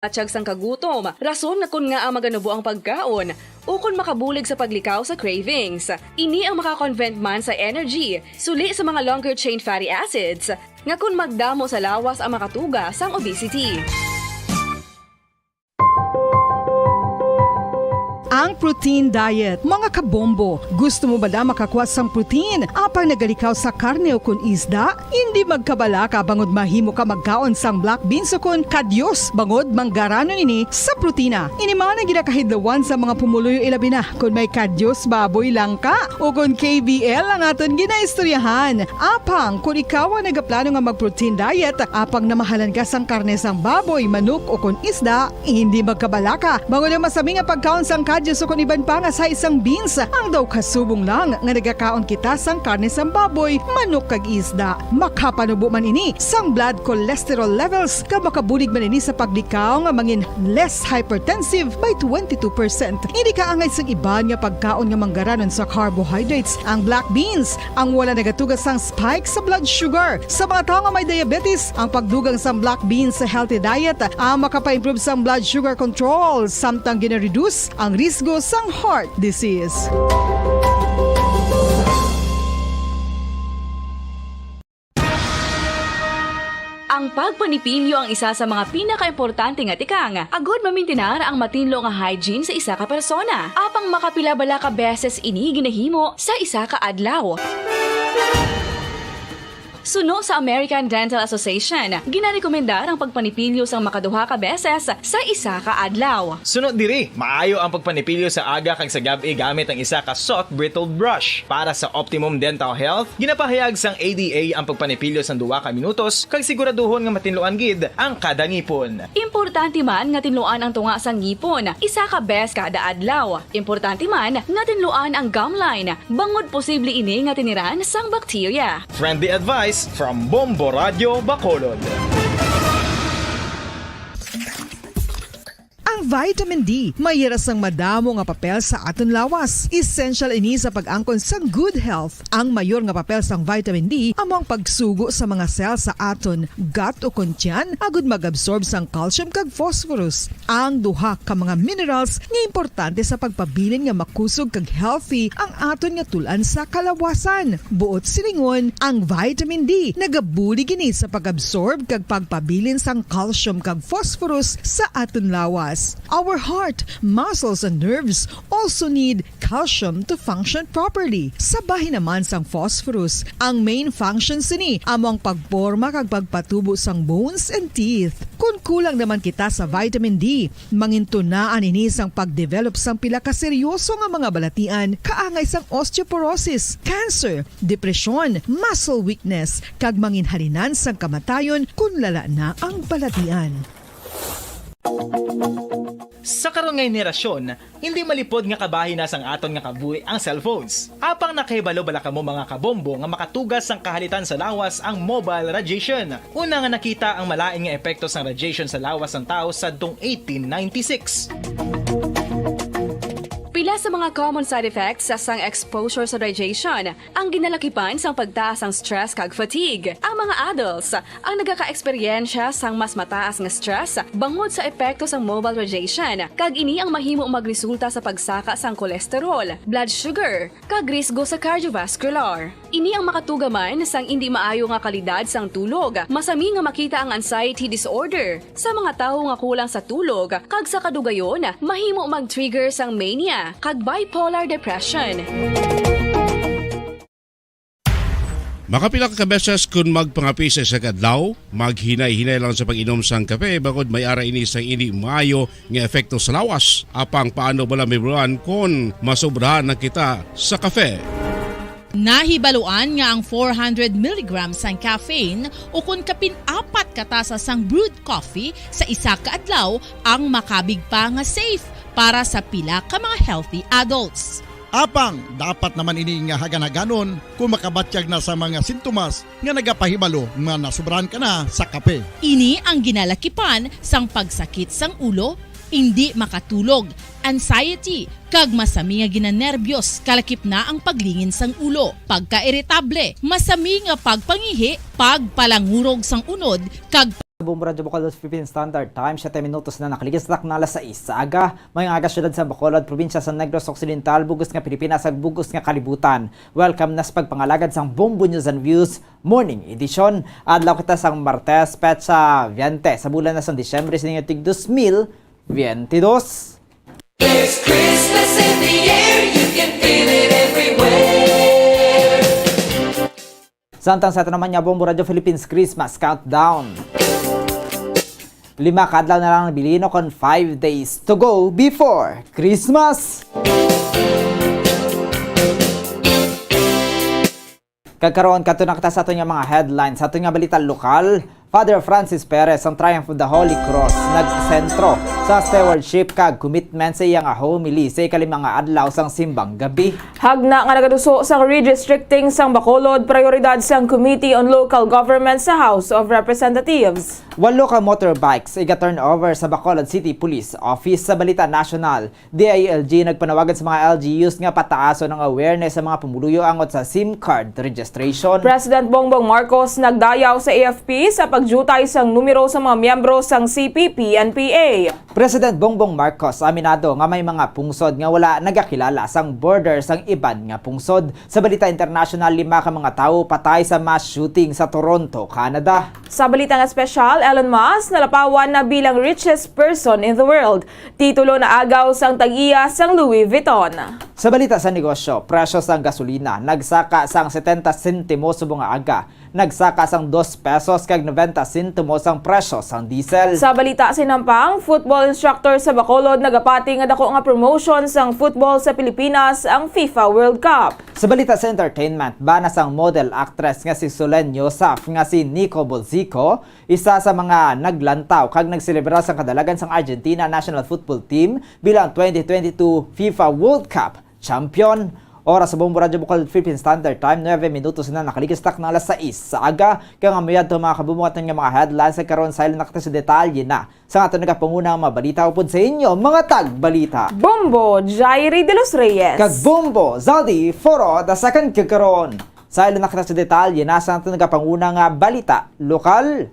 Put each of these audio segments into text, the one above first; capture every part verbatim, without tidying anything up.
Atyag sang kagutom, rason nga kon ngaa maganubo ang pagkaon, ukon makabulig sa paglikaw sa cravings. Ini ang makakonvent man sa energy, suli sa mga longer chain fatty acids, nga kon magdamo sa lawas ang makatuga sang obesity. Ang protein diet, mga kabombo. Gusto mo bala makakuha sang protein apang nagalikaw sa karne ukon isda? Indi magkabalaka bangod mahimo ka magkaon sang black beans ukon kadyos bangod manggaranon ini sa protina. Ini man ang ginakahidlawan sa mga pumuluyo, ilabi na kon may kadyos baboy lang ka ukon K B L ang aton ginaistoryahan. Apang kon ikaw ang nagaplano nga mag-protein diet, apang namahalan ka sang karne sang baboy, manok, ukon isda, hindi magkabalaka bangod ang masami nga pagkaon sang kadyos ukon iban pa nga sa isang beans. Ang daw kasubong lang nga nagakaon kita sang karne sang baboy, manok, kag isda. Makapanubo man ini sang blood cholesterol levels, kag makabulig man ini sa paglikaw nga mangin less hypertensive by twenty-two percent. Hindi kaangay sang iban nga pagkaon nga manggaranon sa carbohydrates, ang black beans, ang wala nagatuga sang spike sa blood sugar. Sa mga tawo nga may diabetes, ang pagdugang sang black beans sa healthy diet ang makapaimprove sang blood sugar control, samtang gina-reduce ang risgo sang heart disease. Ang pagpanipilyo ang isa sa mga pinakaimportante nga tikang agud mamintinar ang matinlo nga hygiene sa isa ka persona. Apang makapila bala ka beses ini ginahimo sa isa ka adlaw? Suno sa American Dental Association, ginarekomendar ang pagpanipilyo sang makaduha ka beses sa isa ka adlaw. Suno diri, maayo ang pagpanipilyo sa aga kag sa gab-i gamit ang isa ka soft bristled brush. Para sa optimum dental health, ginapahayag sang A D A ang pagpanipilyo sang duha ka minutos kag siguraduhon nga matinluan gid ang kada ngipon. Importante man nga tinluan ang tunga sang ngipon isa ka bes kada adlaw. Importante man nga tinluan ang gum line, bangod posible ini nga tiniran sang bakterya. Friendly advice from Bombo Radio Bacolod. Ang vitamin D may hira sang madamo nga papel sa aton lawas. Essential ini sa pag-angkon sang good health. Ang mayor nga papel sang vitamin D amo ang pagsugo sa mga cell sa aton gut ukon tiyan agud mag-absorb sang calcium kag phosphorus, ang duha ka mga minerals nga importante sa pagpabilin nga makusog kag healthy ang aton nga tul-an sa kalawasan. Buot silingon, ang vitamin D nagabulig ini sa pag-absorb kag pagpabilin sang calcium kag phosphorus sa aton lawas. Our heart, muscles, and nerves also need calcium to function properly. Sa bahin naman sang phosphorus, ang main function sini amo ang pagporma kag pagpatubo sang bones and teeth. Kon kulang naman kita sa vitamin D, mangintunaan ini sang pagdevelop sang pila ka seryoso nga mga balatian, kaangay sang osteoporosis, cancer, depresyon, muscle weakness, kag manginhalinan sang kamatayon kon lala na ang balatian. Sa karon nga henerasyon, hindi malipod nga kabahin na sang aton nga kabuhi ang cellphones. Apang nakahibalo bala kamo, mga kabombo, nga makatugas sang kahalitan sa lawas ang mobile radiation? Una nga nakita ang malain nga epekto sang radiation sa lawas sang tawo sadtong eighteen ninety-six. Pila sa mga common side effects sang exposure sa radiation ang ginalakipan sang pagtaas sang stress kag fatigue. Ang mga adults ang nagakaeksperyensya sang mas mataas nga stress bangod sa epekto sang mobile radiation, kag ini ang mahimo magresulta sa pagsaka sang cholesterol, blood sugar, kag risgo sa cardiovascular. Ini ang makatuga man sang indi maayo nga kalidad sang tulog. Masami nga makita ang anxiety disorder sa mga tawo nga kulang sa tulog, kag sa kadugayon, mahimo mag-trigger sang mania kag bipolar depression. Makapila ka beses kon magpangape sa isa ka adlaw, maghinay-hinay lang sa pag-inom sang kape, bangod may ara ini sang indi maayo nga epekto sa lawas. Apang paano bala mahibaluan kon masobrahan na kita sa kape? Nahibaluan nga ang four hundred milligrams sang caffeine ukon kapin apat ka tasa sang brewed coffee sa isa ka adlaw ang makabig pa nga safe para sa pila ka mga healthy adults. Apang dapat naman ini nga hagan-haganon kon makabatyag na sa mga sintomas nga nagapahibalo nga nasobrahan ka na sa kape. Ini ang ginalakipan sang pagsakit sang ulo, indi makatulog, anxiety, kag masami nga ginanerbiyos, kalakip na ang paglingin sang ulo, pagkairitable, masami nga pagpangihi, pagpalangurog sang unod, kag Bombo Radyo Bacolod, Philippine Standard Time, siyete minutos na nakaligis na alas sais sa aga. May nga aga, syudad sa Bacolod, probinsya sa Negros Occidental, bugos nga Pilipinas, ag bugos nga kalibutan. Welcome na sa pagpangalagad sang Bombo News and Views Morning Edition. Adlaw kita sang Martes, petsa veinte sa bulan na sang Disyembre, sa tig dos mil veintidós. There's Christmas in the air, you can feel it everywhere. Samtang sa ito naman nga Bombo Radyo Philippines Christmas Countdown. Lima ka adlaw na lang nabilin, kon five days to go before Christmas. Kag karon, kadto na kita sa aton nga mga headlines. Sa aton nga balita lokal, Father Francis Perez, ang Triumph of the Holy Cross, nagsentro sa stewardship kag commitment sa iya nga homily sa ikalima nga adlaw sang simbang gabi. Hagna nga nagaduso sang redistricting sang Bacolod, prioridad sang Committee on Local Government sa House of Representatives. Walo ka motorbikes iga-turnover sa Bacolod City Police Office. Sa balita national, D I L G nagpanawagan sa mga L G Us nga pataason ang awareness sa mga pumuluyo angot sa SIM card registration. President Bongbong Marcos nagdayaw sa A F P sa pagdiutay sang numero sa mga miyembro sang C P P N P A. President Bongbong Marcos aminado nga may mga pungsod nga wala nagakilala sang border sang iban nga pungsod. Sa balita international, lima ka mga tawo patay sa mass shooting sa Toronto, Canada. Sa balita nga espesyal, Elon Musk nalapawan na bilang richest person in the world. Titulo na agaw sang tag-iya sang Louis Vuitton. Sa balita sa negosyo, presyo sang gasolina nagsaka sang setenta sentimo subong nga aga, nagsaka sang dos pesos kag noventa sentimo sang presyo sang diesel. Sa balita sinampang, football instructor sa Bacolod nagapati nga dako nga promotion sang football sa Pilipinas ang FIFA World Cup. Sa balita sa entertainment, bana sang model actress nga si Solenn Yusuf nga si Nico Bolzico, isa sa mga naglantaw kag nagselebrar sang kadalagan sang Argentina national football team bilang twenty twenty-two FIFA World Cup champion. Oras sa Bombo Radyo Bukal Philippine Standard Time, nuebe minutos na nakaligis na ang alas sais sa aga. Kag nga mayad to mga kabumuatan nga mga headlines, sa karon sa ila nakita sa detalye na sa aton nagapanguna nga mga balita upod sa inyo, mga tagbalita. Bombo Jairi de los Reyes. Kag Bombo Zaldi Foro the second kag karon. Sa ila nakita sa detalye na sa aton nagapanguna nga balita lokal.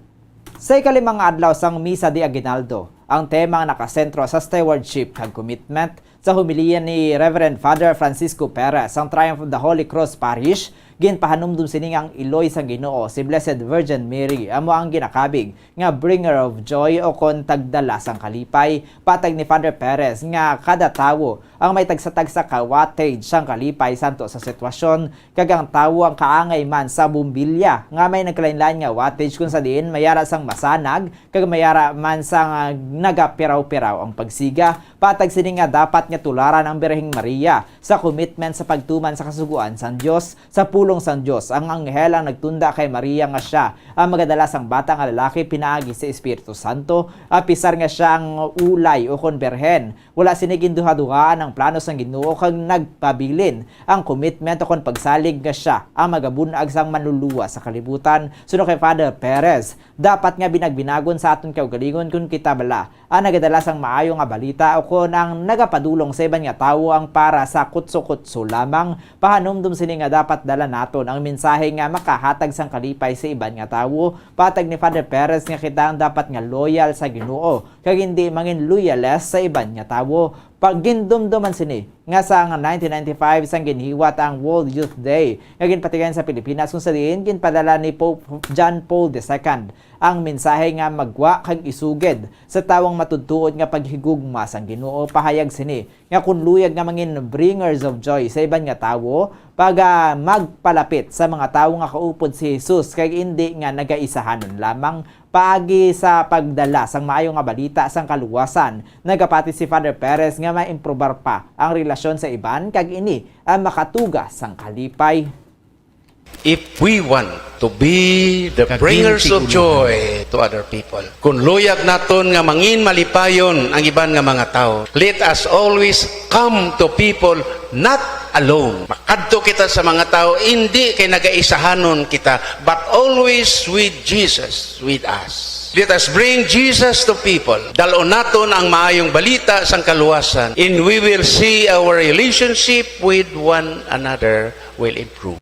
Sa ikalimang adlaw sang Misa de Aguinaldo, ang tema nga nakasentro sa stewardship kag commitment. Sa homilya ni Reverend Father Francisco Perez, ang Triumph of the Holy Cross Parish, ginpahanumdom sini nga ang iloy sang Ginoo, si Blessed Virgin Mary, amo ang ginakabig nga bringer of joy o kon tagdala sang kalipay. Patag ni Father Perez nga kada tawo ang may tagsa-tagsa ka wattage sang kalipay santo sa sitwasyon, kag ang tawo ang kaangay man sa bumbilya nga may nagkalainlain nga wattage, kung sa diin may ara sang masanag kag may ara man sang nagapiraw-piraw ang pagsiga. Patag sini nga dapat nga tularan ang Birheng Maria sa commitment sa pagtuman sa Kasugoan sang Dios, sa pulong sang Dios. Ang anghel ang nagtunda kay Maria nga sia ang magadala sang bata nga lalaki pinaagi sa Espiritu Santo, apisar nga sia ang ulay ukon birhen. Wala sini ginduhaduhaan ang plano sang Ginoo kag nagpabilin ang commitment ukon pagsalig nga sia ang magabun-ag sang Manluluwas sa kalibutan. Suno kay Father Perez, dapat nga binagbinagon sa aton kaugalingon kon kita bala ang nagadala sang maayo nga balita ukon ang nagapadulong sa iban nga tawo ang para sa kutso-kutso lamang. Pahanumdom sini nga dapat dala naton ang mensahe nga makahatag sang kalipay sa iban nga tawo. Patag ni Father Perez nga kita ang dapat nga loyal sa Ginoo kag hindi mangin loyalist sa iban nga tawo. Pagindumduman sini nga sa nineteen ninety-five sang ginhiwat ang World Youth Day nga ginpatigayon sa Pilipinas, kung sa diin ginpadala ni Pope John Paul the Second ang mensahe nga magwa kag isugid sa tawong matudtuod nga paghigugma sang Ginoo. Pahayag sini nga kon luyag nga mangin bringers of joy sa iban nga tawo, pag, ah, magpalapit sa mga tawo nga kaupod si Jesus kag indi nga nagaisahanon lamang paagi sa pagdala sang maayo nga balita sang kaluwasan. Nagapati si Father Perez nga maimprobar pa ang relasyon sa iban kag ini ang makatuga sang kalipay. If we want to be the bringers of joy to other people, kung luyag naton nga mangin malipayon ang iban nga mga tawo, let us always come to people not alone. Makadto kita sa mga tawo, indi kay nagaisahanon kita, but always with Jesus with us. Let us bring Jesus to people. Dal-on naton ang maayong balita sang kaluwasan, and we will see our relationship with one another will improve.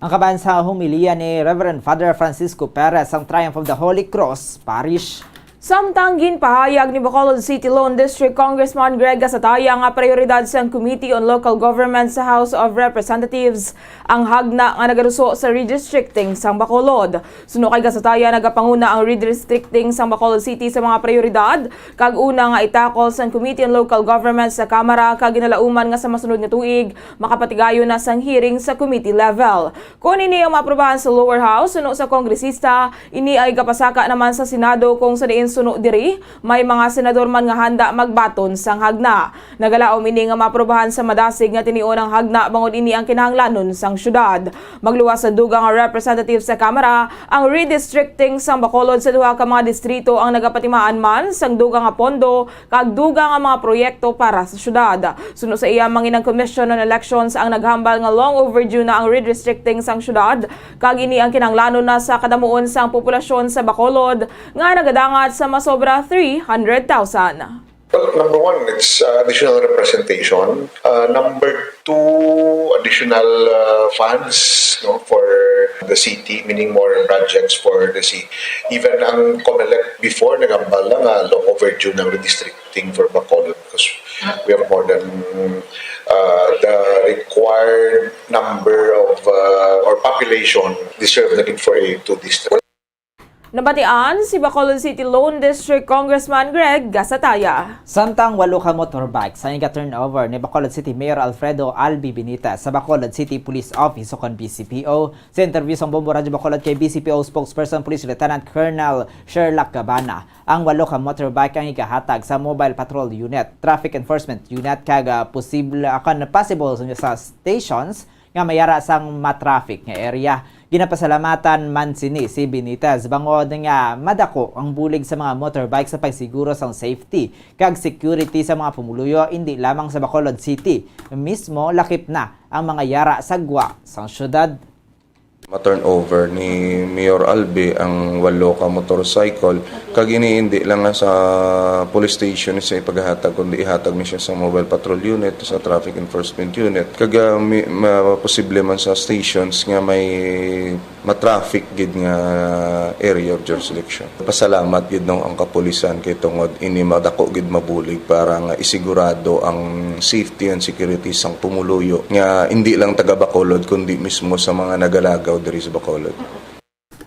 Ang kaban sa homilya ni Reverend Father Francisco Perez sang Triumph of the Holy Cross Parish. Samtang ginpahayag ni Bacolod City Lone District Congressman Greg Gasataya nga prioridad sang Committee on Local Government sa House of Representatives ang hagna nga nagaruso sa redistricting sang Bacolod. Suno kay Gasataya, nagapanguna ang redistricting sang Bacolod City sa mga prioridad kag una nga itakol sang Committee on Local Government sa Kamara, kag ginalauman nga sa masunod nga tuig makapatigayon na sang hearing sa committee level. Kon ini ang maaprubahan sa lower house, suno sa kongresista, ini ay gapasaka naman sa Senado, kung sa diin suno diri may mga senador man nga handa magbaton sang hagna. Nagalaom ini nga maaprubahan sa madasig nga tinion ang hagna, bangod ini ang kinahanglanon sang syudad. Magluwas sa dugang nga representative sa Kamara ang redistricting sang Bacolod sa duha ka mga distrito ang nagapatimaan man sang dugang nga pondo kag dugang nga mga proyekto para sa syudad. Suno sa iya, manginang Commission on Elections ang naghambal nga long overdue na ang redistricting sang syudad, kag ini ang kinahanglanon na sa kadamuon sang populasyon sa Bacolod nga nagadangat sa masobra three hundred thousand. Well, number one, it's, uh, additional representation. Uh, number two, additional, uh, funds, no, for the city, meaning more projects for the city. Even ang Comelec before, nagambal lang nga long overdue ng redistricting for Bacolod because we have more than, uh, the required number of, uh, or population deserve na gid for a two district. Nabatian si Bacolod City Lone District Congressman Greg Gasataya. Samtang walo ka motorbikes ang iga-turnover ni Bacolod City Mayor Alfredo Albi Benitez sa Bacolod City Police Office, o kon B C P O. Sa interview sang Bombo Radyo Bacolod kay B C P O Spokesperson Police Lieutenant Colonel Sherlock Cabana, ang walo ka motorbike ang igahatag sa Mobile Patrol Unit, Traffic Enforcement Unit, kag, ah, posible, ah, kon possible sa stations nga may yara sang matraffic nga area. Ginapasalamatan man sini si Benitez bangod nga madako ang bulig sa mga motorbike sa pagsiguro sang safety kag security sa mga pumuluyo, indi lamang sa Bacolod City mismo, lakip na ang mga yara sa gwa sang syudad. Ma-turnover ni Mayor Albi ang walo ka motorcycle. Kag ini indi lang nga sa police station sa ipagahatag, kundi ihatag ni siya sa Mobile Patrol Unit, sa Traffic Enforcement Unit. Kag, ah, mi-, ma-, posible man sa stations nga may matraffic gid nga area of jurisdiction. Pasalamat gid, no, ang kapulisan kay tungod ini madako gid mabulig para nga isigurado ang safety and security sang pumuluyo nga indi lang taga Bacolod kundi mismo sa mga nagalagaw diri sa Bacolod.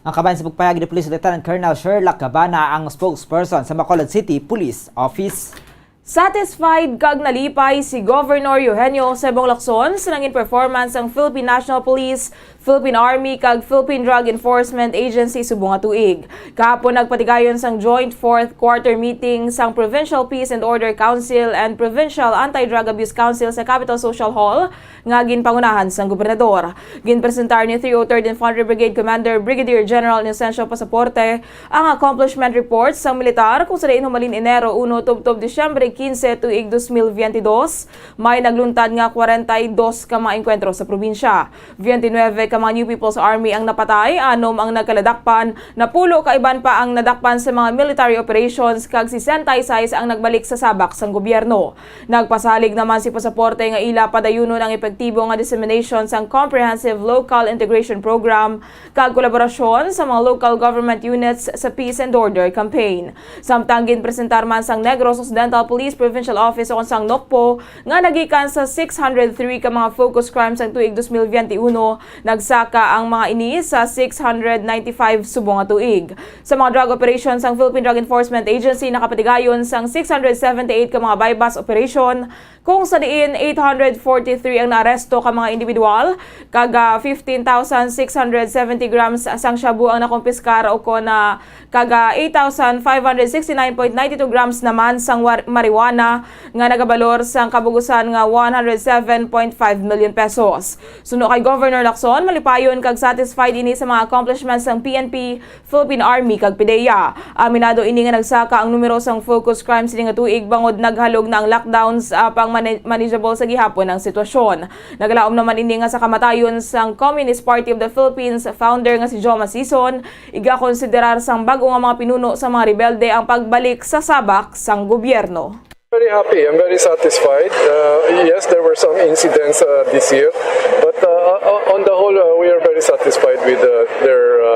Ang kabahin sa pagpayag ni Police Lieutenant Colonel Sherlock Cabana, ang spokesperson sa Bacolod City Police Office. Satisfied kag nalipay si Governor Eugenio Sebong Lacson sa nangin performance sang Philippine National Police, Philippine Army, kag Philippine Drug Enforcement Agency subong nga tuig. Kahapon, nagpatigayon sang joint fourth quarter meeting sang Provincial Peace and Order Council and Provincial Anti-Drug Abuse Council sa Capitol Social Hall nga ginpangunahan sang gobernador. Ginpresentar ni three oh third Infantry Brigade Commander Brigadier General Inocencio Pasaporte ang accomplishment report sang militar, kung sa diin humalin Enero uno tubtob Disyembre quince tuig dos mil veinte dos, may nagluntad nga kwarenta y dos ka mga engkwentro sa probinsya. Veinte nueve ka mga New People's Army ang napatay, anom ang nagkaladakpan, napulo ka iban pa ang nadakpan sa mga military operations, kag sesenta y seis ang nagbalik sa sabak sang gobyerno. Nagpasalig naman si Pasaporte nga ila padayunon ang epektibo nga dissemination sang Comprehensive Local Integration Program kag kolaborasyon sa mga local government units sa Peace and Order Campaign. Samtang ginpresentar man sang Negros Occidental Police Provincial Office o sang NOCPO nga nagikan sa six hundred three ka mga focus crimes sang tuig dos mil veinte uno, nagsaka ang mga ini sa six hundred ninety-five subong nga tuig. Sa mga drug operations, ang Philippine Drug Enforcement Agency nakapatigayon sang six hundred seventy-eight ka mga buy-bust operation, kung sa diin eight hundred forty-three ang naaresto ka mga individual, kag, ah, fifteen thousand six hundred seventy grams sang shabu ang nakumpiskar, o kon, ah, kag, ah, eight thousand five hundred sixty-nine point nine two grams naman sang war-, marijuana nga nagabalor sang kabugusan nga one hundred seven point five million pesos. Suno kay Governor Lacson, malipayon kag satisfied ini sa mga accomplishments sang P N P, Philippine Army, kag PDEA. Aminado ini nga nagsaka ang numero sang focus crime sini nga tuig bangod naghalog na ang lockdowns, ah, pang mani-, manageable sa gihapon ang sitwasyon. Nagalaom naman ini nga sa kamatayon sang Communist Party of the Philippines founder nga si Joma Sison, igakonsiderar sang bag-o nga mga pinuno sa mga rebelde ang pagbalik sa sabak sang gobyerno. Very happy. I'm very satisfied. Uh, yes, there were some incidents uh, this year, but uh, uh, on the whole, uh, we are very satisfied with uh, their uh,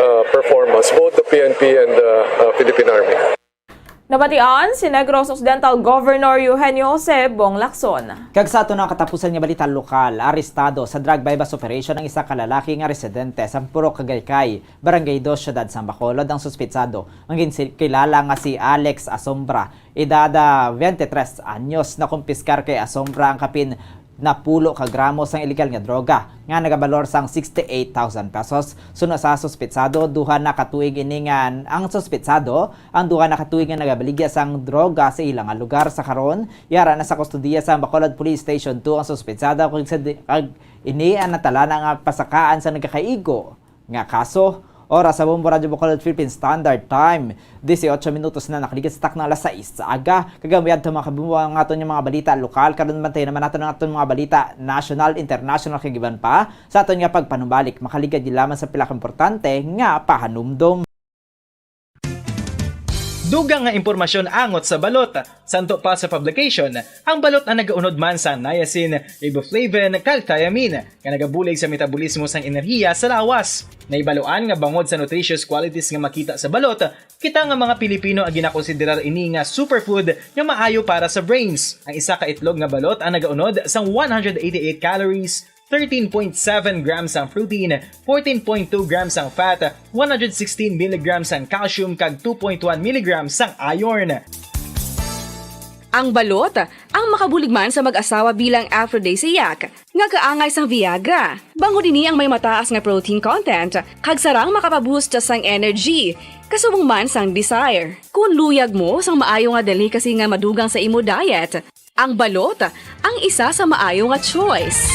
uh, performance, both the P N P and the uh, Philippine Army. Nabatian si Negros Occidental Governor Eugenio Jose Bong Lacson. Kag sa aton nga katapusan nga balita lokal, arestado sa drug buy-bust operation ang isa ka lalaki nga residente sa Purok Kagaycay, Barangay Dos, Siyudad sang Bacolod ang suspitsado nga ginsi-, kilala nga si Alex Asombra, edad, ah, twenty-tres anyos. Nakumpiskar kay Asombra ang kapin napulo ka gramo sang iligal nga droga nga nagabalor sang sixty-eight thousand pesos. Suno sa suspitsado, duha na ka tuig ini nga ang suspitsado, ang duha na ka tuig nga nagabaligya sang droga sa ila nga lugar. Sa karon, yara na sa kustodiya sa Bacolod Police Station two ang suspitsado, kag sa di-, kag ini ang natalana nga pasakaan sa nagkakaigo nga kaso. Oras sa Bombo Radyo Bacolod, Philippine Standard Time, dieciocho minutos na nakaligid sa takna alas sais sa aga. Kag amuyad to, mga kabombo, ang aton nga mga balita lokal. Karon, bantayan naman naton ang aton mga balita national, international, kag iban pa sa aton nga pagpanubalik. Makaligad di lamang sa pila ka importante nga pahanumdom. Dugang nga impormasyon angot sa balot. Santo pa sa publication, ang balot ang nagaunod man sa niacin, riboflavin, kag thiamine, nga nagabulig sa metabolismo sang enerhiya sa lawas. Nahibaluan nga bangod sa nutritious qualities nga makita sa balot, kita nga mga Pilipino ang ginakonsiderar ini nga superfood nga maayo para sa brains. Ang isa ka itlog nga balot ang nagaunod sang one hundred eighty-eight calories, thirteen point seven grams ang protein, fourteen point two grams ang fat, one hundred sixteen milligrams ang calcium, kag two point one milligrams ang iron. Ang balot, ang makabulig man sa mag-asawa bilang aphrodisiac, nga kaangay sang Viagra. Bangod ini ang may mataas nga protein content, kag sarang makapaboost sang energy, kasubong man sang desire. Kung luyag mo sang maayo nga delicacy nga madugang sa imo diet, ang balot ang isa sa maayo nga choice.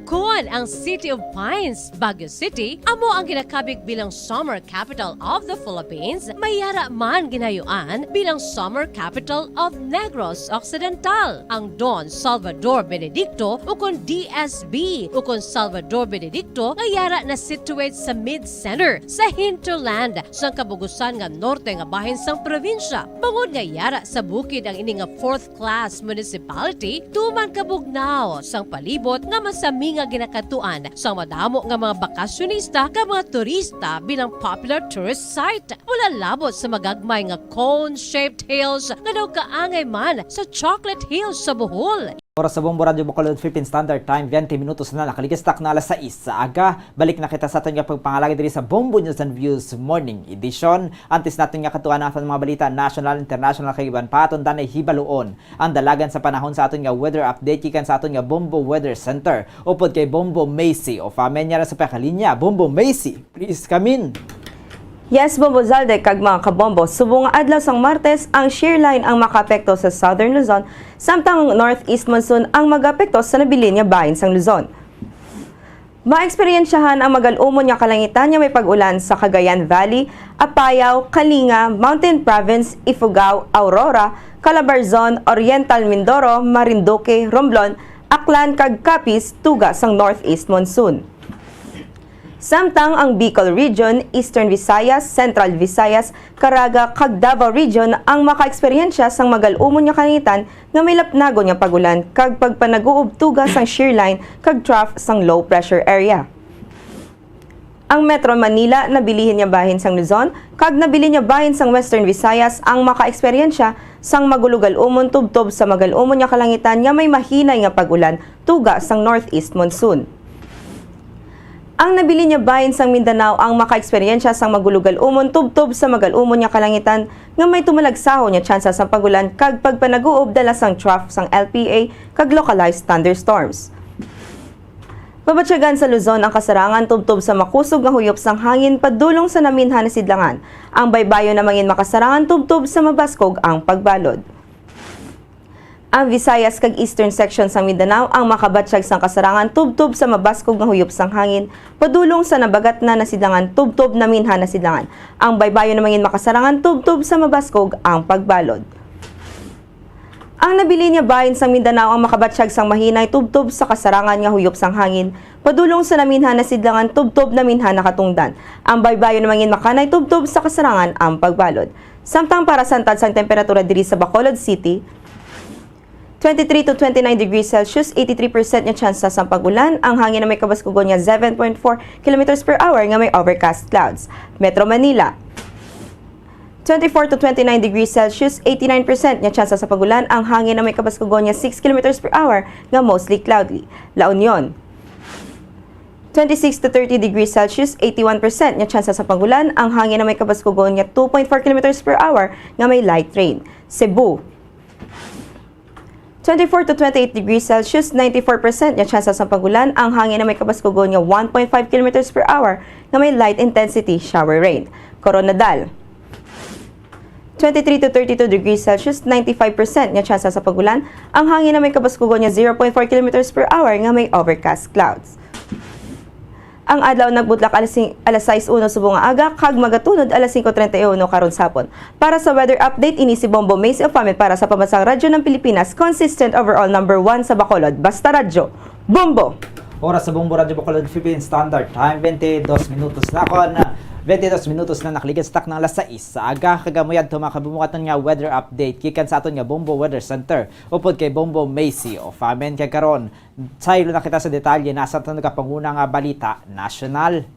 Kon ang City of Pines, Baguio City, amo ang ginakabig bilang Summer Capital of the Philippines, may yara man ginayuan bilang Summer Capital of Negros Occidental. Ang Don Salvador Benedicto, ukon D S B, ukon Salvador Benedicto, nga yara na situate sa Mid Center sa hinterland sang kabugusan nga norte nga bahin sang probinsya. Bangod nga yara sa bukid ang ini nga fourth class municipality, tuman kabugnaw sang palibot nga masami nga ginakadtuan sang madamo nga mga bakasyonista kag mga turista bilang popular tourist site. Wala labot sa magagmay nga cone-shaped hills nga daw kaangay man sa Chocolate Hills sa Bohol. Oras sa Bombo Radyo Bacolod, Philippine Standard Time, twenty minutos na nakaligid sa takna alas sais sa aga. Balik na kita sa aton nga pagpangalagad diri sa Bombo News and Views Morning Edition. Antes naton nga katuan ang aton mga balita national, international, kag iban pa, aton danay hibaluon ang dalagan sa panahon sa aton nga weather update gikan sa aton nga Bombo Weather Center upod kay Bombo Macy. O, Fame, niya ra sa pakalinya. Bombo Macy, please come in. Yes, Bombo Zalde kag mga kabombo, subong nga adlaw sang Martes, ang shear line ang makaapekto sa Southern Luzon, samtang ang northeast monsoon ang mag-apekto sa nabilin nga bahin sang Luzon. Maeksperiensyahan ang magal-umon nga kalangitan nga may pag-ulan sa Cagayan Valley, Apayao, Kalinga, Mountain Province, Ifugao, Aurora, Calabarzon, Oriental Mindoro, Marinduque, Romblon, Aklan, kag Capiz, tuga sang northeast monsoon. Samtang ang Bicol Region, Eastern Visayas, Central Visayas, Caraga, kag Davao Region ang makaeksperyensya sang magal-umon nga kalangitan nga may lapnagon nga pag-ulan kag pagpanag-uob tuga sang shear line kag trough sang low pressure area. Ang Metro Manila, nabilin nga bahin sang Luzon, kag nabilin nga bahin sang Western Visayas ang makaeksperyensya sang magulogal-umon tubtob sa magal-umon nga kalangitan nga may mahinay nga pag-ulan tuga sang northeast monsoon. Ang nabilin nga bahin sang Mindanao ang makaeksperyensya sang magulogal-umon tubtob sa magal-umon nga kalangitan nga may tumalagsahon nga tsansa sang pag-ulan kag pagpanag-uob dala sang trough sang L P A kag localized thunderstorms. Mabatyagan sa Luzon ang kasarangan tubtob sa makusog nga huyop sang hangin padulong sa naminhan nga sidlangan. Ang baybayon na mangin makasarangan tubtob sa mabaskog ang pagbalod. Ang Visayas kag Eastern Section sang Mindanao ang makabatyag sang kasarangan tubtob sa mabaskog nga huyop sang hangin padulong sa nabagatnan nga sidlangan tubtob naminhan nga sidlangan. Ang baybayon na mangin makasarangan tubtob sa mabaskog ang pagbalod. Ang nabilin nga bahin sang Mindanao ang makabatyag sang mahinay tubtob sa kasarangan nga huyop sang hangin Padulong sa naminhan na sidlangan, tubtob naminhan na katungdan. Ang baybayon mangin makanay, tubtob sa kasarangan ang pagbalod. Samtang para sa antad sang temperatura diri sa Bacolod City, twenty-three to twenty-nine degrees Celsius, eighty-three percent nga tsansa sang pag-ulan, ang hangin na may kabaskugon nga seven point four kilometers per hour nga may overcast clouds. Metro Manila, twenty-four to twenty-nine degrees Celsius, eighty-nine percent nga tsansa sa pag-ulan, ang hangin na may kabaskugon nga six kilometers per hour nga mostly cloudy. La Union, twenty-six to thirty degrees Celsius, eighty-one percent nga tsansa sa pag-ulan, ang hangin na may kabaskugon nga two point four kilometers per hour nga may light rain. Cebu, twenty-four to twenty-eight degrees Celsius, ninety-four percent nga tsansa sa pag-ulan, ang hangin na may kabaskugon nga one point five kilometers per hour nga may light intensity shower rain. Koronadal, twenty-three to thirty-two degrees Celsius, ninety-five percent nga tsansa sa pag-ulan, ang hangin na may kabaskugon nga zero point four kilometers per hour nga may overcast clouds. Ang adlaw nagbutlak alas sing-, alas sais uno subong nga aga, kag magatunod alas singko treinta y uno karon sapon. Para sa weather update, ini si Bombo Macy of Amin para sa Pambansang Radyo ng Pilipinas, consistent overall number one sa Bacolod. Basta Radyo, Bombo! Oras sa Bombo Radyo Bacolod, Philippine Standard Time, twenty-dos minutos na kon, twenty-dos minutos na nakaligid sa taknang alas sais sa aga. Kag amo yadto, mga kabumukaton, nga weather update gikan sa aton nga Bombo Weather Center upod kay Bombo Macy of Amin. Kag karon, saylo na kita sa detalye, nasa aton nagapanguna nga balita nasyonal.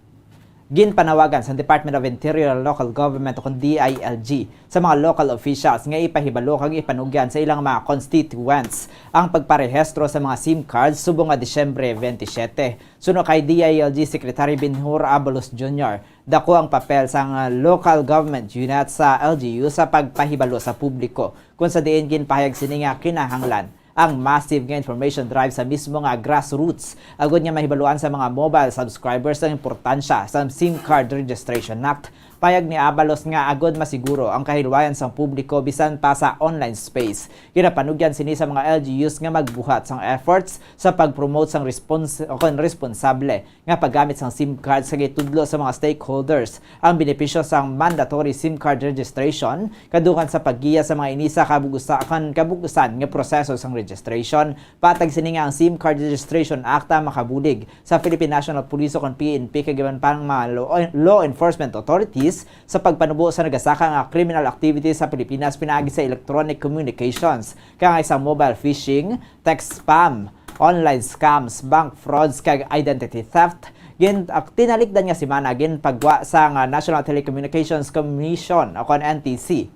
Ginpanawagan sang Department of Interior and Local Government, o kon D I L G, sa mga local officials nga ipahibalo kag ipanugyan sa ilang mga constituents ang pagparehistro sa mga SIM cards subong nga Disyembre twenty-seven. Suno kay D I L G Secretary Benhur Abalos Junior, dako ang papel sang, ah, local government unit sa L G U sa pagpahibalo sa publiko, kung sa diin ginpahayag sini nga kinahanglan ang massive nga information drive sa mismo nga grassroots, agud nga mahibaluan sa mga mobile subscribers ang importansya sa SIM Card Registration Act. Payag ni Abalos nga agud masiguro ang kahilwayan sang publiko bisan pa sa online space, ginapanugyan sini sa mga L G Us nga magbuhat sang efforts sa pag-promote sang respons-, o kon responsable nga paggamit sang SIM card sa gitudlo sa mga stakeholders ang benepisyo sang mandatory SIM card registration, kadukan sa paggiya sa mga ini sa kabug-usa-, kan kabug-usan nga proseso sang registration. Patag sini nga ang SIM Card Registration Act ang makabulig sa Philippine National Police o kon P N P kag iban pang mga law, law enforcement authorities sa pagpanubo sa nagasaka nga criminal activities sa Pilipinas pinaagi sa electronic communications, kag ang isang mobile phishing, text spam, online scams, bank frauds, kag identity theft. Gin-, ak-, tinalikdan nga semana, ginpagwa sang, ah, National Telecommunications Commission o kon N T C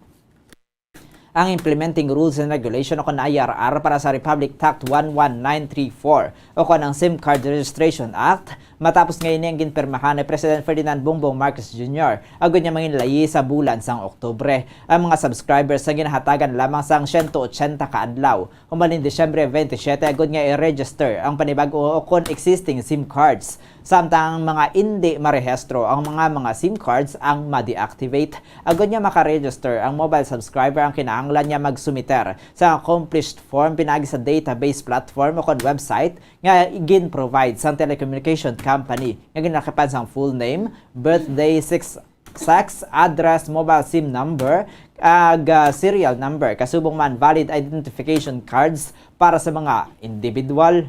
ang Implementing Rules and Regulation o kon I R R para sa Republic Tact one one nine three four o kon ang SIM Card Registration Act, matapos nga ini ang ginpirmahan ni President Ferdinand Bongbong Marcos Junior, agud nga manginlayi sa bulan sang Oktubre. Ang mga subscribers nga ginahatagan lamang sang siyento ochenta ka adlaw human ning Disyembre twenty-seven, agud nga i-register ang panibag-o o kon existing SIM cards. Samtang ang mga indi marehistro ang mga, mga SIM cards ang ma-deactivate. Agud nga maka-register ang mobile subscriber, ang kinahanglan nga magsumiter sa accomplished form pinaagi sa database platform o kon website nga gin-provide sang telecommunication company, nga ginalakipan sang full name, birthday, sex, sex, address, mobile SIM number, ag, ah, serial number, kasubong man valid identification cards para sa mga individual.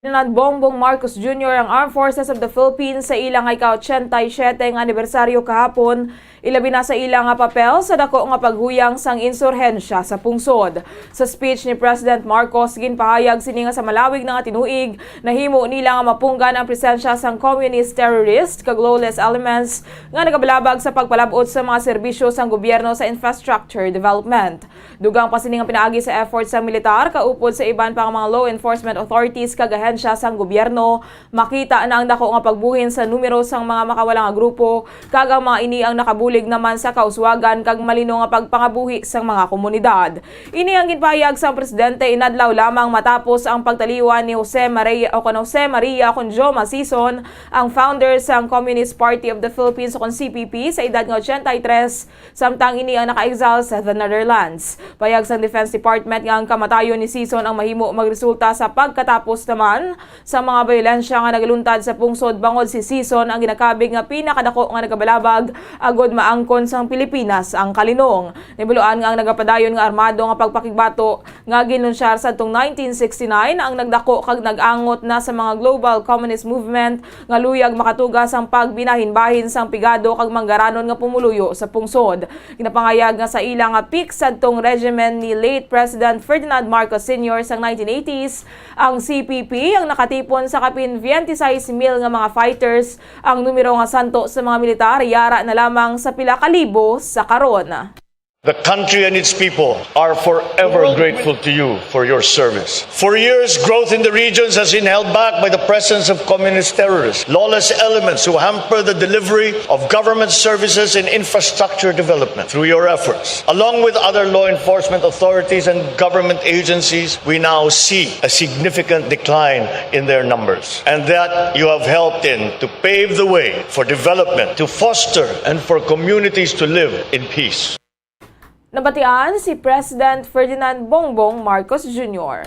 Ferdinand Bongbong Marcos Junior ang Armed Forces of the Philippines sa ila nga ika-ochenta y siete nga anibersaryo kahapon, ilabi na sa ila nga papel sa dako nga paghuyang sang insurhensya sa pungsod. Sa speech ni President Marcos, ginpahayag sini nga sa malawig na nga tinuig, nahimo nila nga mapunggan ang presensya sang communist terrorist kag lawless elements nga nagabalabag sa pagpalab-ot sa mga serbisyo sang gobyerno sa infrastructure development. Dugang pa sini nga pinaagi sa effort sang militar, kaupod sa iban pa nga mga law enforcement authorities kag ahensya sang gobyerno, makita na ang dako nga pagbuhin sa numero sang mga makawala nga grupo, kag ang mga ini ang nakabulig naman sa kauswagan kag malino nga pagpangabuhi sang mga komunidad. Ini ang ginpahayag sang presidente inadlaw lamang matapos ang pagtaliwan ni Jose Maria, o kon Jose Maria kon Joe Masison, ang founder sang Communist Party of the Philippines, o kon C P P, sa edad nga ochenta y tres, samtang ini ang naka-exile sa the Netherlands. Payag sang Defense Department nga ang kamatayon ni Sison ang mahimo magresulta sa pagkatapos naman sa mga bayolensya nga nagaluntad sa pungsod, bangod si Sison ang ginakabig nga pinakadako nga nagabalabag agod maangkon sang Pilipinas ang kalinong. Nahibaluan nga ang nagapadayon nga armado nga pagpakigbato nga ginlunsyar sadtong nineteen sixty-nine ang nagdako kag nag-angot na sa mga global communist movement nga luyag makatuga sang pagbahinbahin sang pigado kag manggaranon nga pumuluyo sa pungsod. Ginapangayag nga sa ila nga peak sadtong regime ni late President Ferdinand Marcos Senior sang nineteen eighties, ang C P P ang nakatipon sa kapin twenty-six mil nga mga fighters. Ang numero nga santo sa mga militar yara na lamang sa pila ka libo sa karon. The country and its people are forever grateful to you for your service. For years, growth in the regions has been held back by the presence of communist terrorists, lawless elements who hamper the delivery of government services and infrastructure development. Through your efforts, along with other law enforcement authorities and government agencies, we now see a significant decline in their numbers, and that you have helped in to pave the way for development, to foster and for communities to live in peace. Nabatian si President Ferdinand Bongbong Marcos Junior.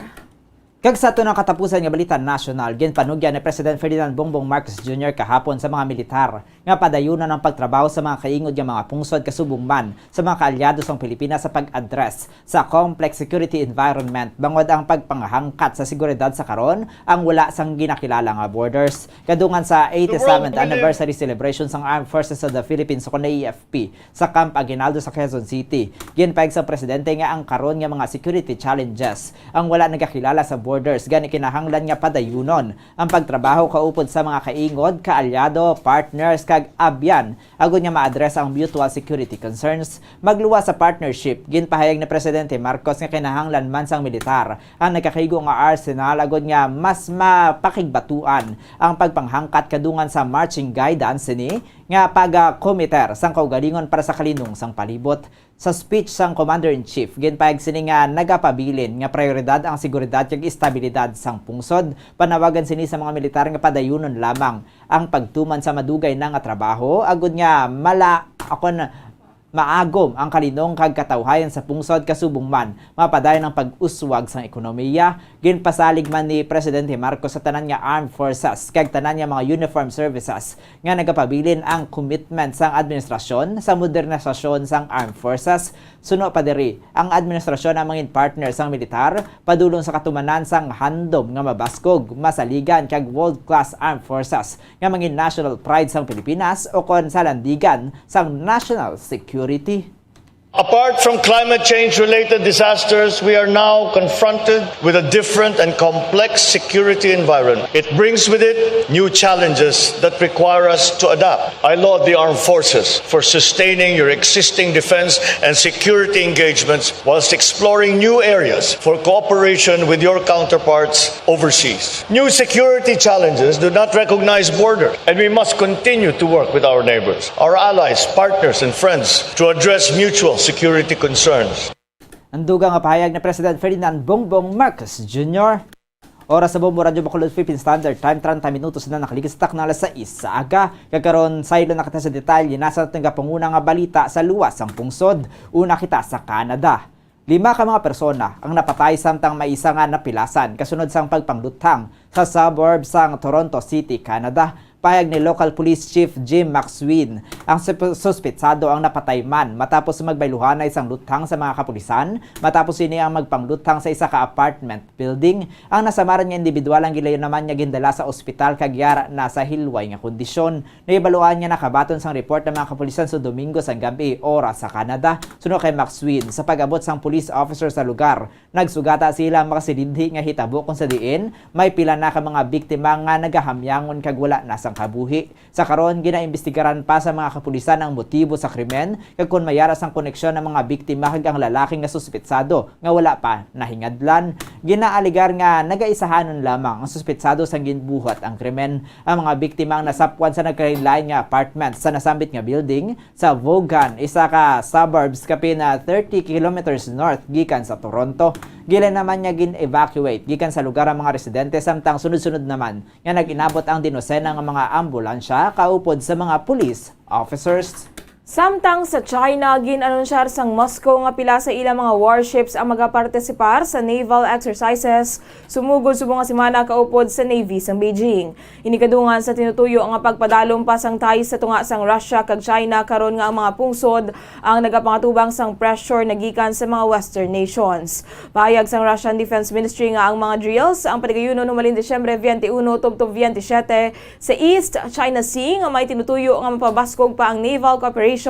Kag sa aton ang katapusan nga balita nasyonal, ginpanugyan ni President Ferdinand Bongbong Marcos Junior kahapon sa mga militar nga padayunon ang pagtrabaho sa mga kaingod nga mga pungsod kasubong man sa mga kaalyado sang Pilipinas sa pag-address sa complex security environment, bangod ang pagpangahangkat sa seguridad sa karon ang wala sang ginakilala nga borders. Kadungan sa eighty-seventh anniversary celebration sang Armed Forces of the Philippines, ukon A F P, sa Camp Aguinaldo sa Quezon City, ginpahayag sang presidente nga ang karon nga mga security challenges ang wala nagakilala sa borders, gani kinahanglan nga padayunon ang pagtrabaho kaupod sa mga kaingod, kaalyado, partners, kag abyan agod nga ma-address ang mutual security concerns. Magluwas sa partnership, ginpahayag ni Presidente Marcos nga kinahanglan man sang militar ang nagakaigo nga arsenal agod nga mas mapakigbatuan ang pagpanghangkat kadungan sa marching guidance sini nga pag-committer sang kaugalingon para sa kalinong sang palibot. Sa speech sang Commander-in-Chief, ginpahayag sini nga nagapabilin nga prioridad ang seguridad kag estabilidad sang pungsod. Panawagan sini sa mga militar nga padayunon lamang ang pagtuman sa madugay na nga trabaho agud nga mala akon maagom ang kalinong kag katawhayan sa pungsod, kasubong man mapadayon ang pag-uswag sang ekonomiya. Ginpasalig man ni Presidente Marcos sa tanan nga armed forces kag tanan nga mga uniform services nga nagapabilin ang commitment sang administrasyon sa modernisasyon sang armed forces. Suno pa diri, ang administrasyon ang mangin partner sang militar padulong sa katumanan sang handom nga mabaskog, masaligan, kag world-class armed forces nga mangin national pride sang Pilipinas ukon salandigan sang national security. Apart from climate change-related disasters, we are now confronted with a different and complex security environment. It brings with it new challenges that require us to adapt. I laud the armed forces for sustaining your existing defense and security engagements whilst exploring new areas for cooperation with your counterparts overseas. New security challenges do not recognize borders, and we must continue to work with our neighbors, our allies, partners, and friends to address mutual security concerns. Ang dugang nga pahayag ni President Ferdinand Bongbong Marcos Junior. Oras sa Bombo Radyo Bacolod Philippine Standard Time, treinta minutos na nakaligid sa takna alas sais sa aga. Kag karon, saylo na kita sa detalye na sa aton gapanguna nga balita sa luwas sang pungsod. Una kita sa Canada. Lima ka mga persona ang napatay samtang may isa nga napilasan kasunod sang pagpangluthang sa suburb sang Toronto City, Canada. Pahayag ni Local Police Chief Jim Maxwin, ang sup-, suspetsado ang napatay man matapos magbayluhanay sang luthang sa mga kapulisan, matapos ini ang magpangluthang sa isa ka apartment building. Ang nasamaran nga indibidwal ang gilayon naman nga gindala sa ospital kag yara na sa hilway nga kondisyon. Nahibaluan nga nakabaton sang report ang mga kapulisan sa Domingo sang gab-i, oras sa Canada. Suno kay Maxwin, sa pag-abot sang police officer sa lugar, nagsugata sila ang makasilidhi nga hitabo, kung sa diin may pila na ka mga biktima nga nagahamyangon kag wala na sang kabuhi. Sa karon, ginaimbestigaran pa sa mga kapulisan ang motibo sa krimen kag kon may ara sang koneksyon ang mga biktima kag ang lalaki nga suspetsado nga wala pa nahingadlan. Ginaaligar nga nagaisahanon lamang ang suspetsado sang ginbuhat ang krimen. Ang mga biktima ang nasapwan sa nagkalain-lain nga apartment sa nasambit nga building sa Vaughan, isa ka suburbs kapin na thirty kilometers north gikan sa Toronto. Gilayon naman nga gin-evacuate gikan sa lugar ang mga residente, samtang sunod-sunod naman nga nag-inabot ang dinosena nga mga ambulansya kaupod sa mga police officers. Samtang sa China, gin-anunsyar sang Moscow nga pila sa ilang mga warships ang magapartisipar sa naval exercises sumugod subong nga semana kaupod sa Navy sang Beijing. Ini kadungan sa tinutuyo nga pagpadalom pa sang ties sa tunga sang Russia kag China, karon nga ang mga pungsod ang nagapangatubang sang pressure nagikan sa mga Western nations. Pahayag sang Russian Defense Ministry nga ang mga drills ang paligayunon humalin Disyembre twenty-one tubtob twenty-seven sa East China Sea nga may tinutuyo nga mapabaskog pa ang naval cooperation